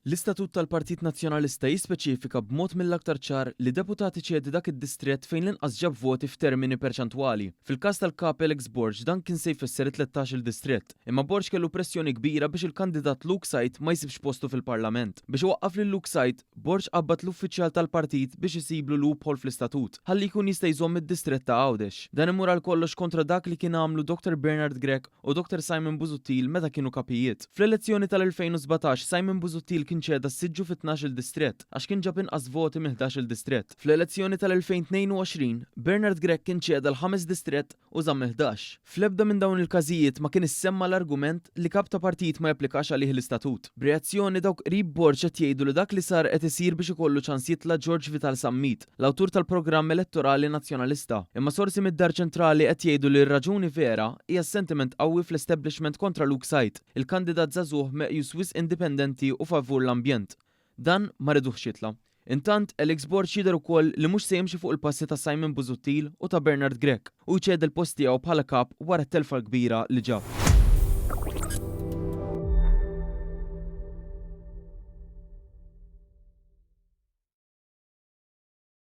L-istatut tal-Partit Nazzjonalista jispeċifika b'mod mill-aktar ċar li deputat iċedi dak id-distrett fejn l-inqas ġab voti f'termini perċentwali. Fil-każ tal-Kap Alex Borg dan kien se jfisser it-13-il distrett. Imma Borg kellu pressjoni kbira biex il-kandidat Luke Said ma jsibx postu fil-Parlament. Biex iwaqqaf lil Luke Said, Borg qabbad l-uffiċjal tal-partit biex isiblu loophole fl-istatut, ħalli jkun jista' jżomm id-distrett ta' Għawdex. Dan imur għal kollox kontra dak li kien għamlu Dr Bernard Grech u Dr Simon Busuttil meta kienu kapijiet. Fl-elezzjoni tal-2017 Simon Busuttil kien ċeda s-siġġu fi 12-il distrett għax kien ġab inqas voti mill-11-il distrett. Fl-elezzjoni tal-2022, Bernard Grech kien ċeda l-ħames distrett u żamm il-11. Fl-ebda minn dawn il-każijiet ma kien issemma l-argument li kap ta' partit ma japplikax għalih l-istatut. B'reazzjoni dawk qrib Borg qed jgħidu li dak li sar qed isir biex ikollu ċans jitla' George Vital Sammit, l-awtur tal-programm elettorali Nazzjonalista. Imma sorsi mid-Dar Ċentrali qed jgħidu li r-raġuni vera hija s-sentiment qawwi fl-establishment kontra Luke Said, il-kandidat żagħżugħ meqjus wisq indipendenti u favur l-ambjent. Dan ma riduhx jitla'. Intant, Alex Borg jidher ukoll li mhux se jimxi fuq il-passi ta' Simon Busuttil u ta' Bernard Grech u jċedi l-post tiegħu bħala kap wara t-telfa l-kbira li ġab.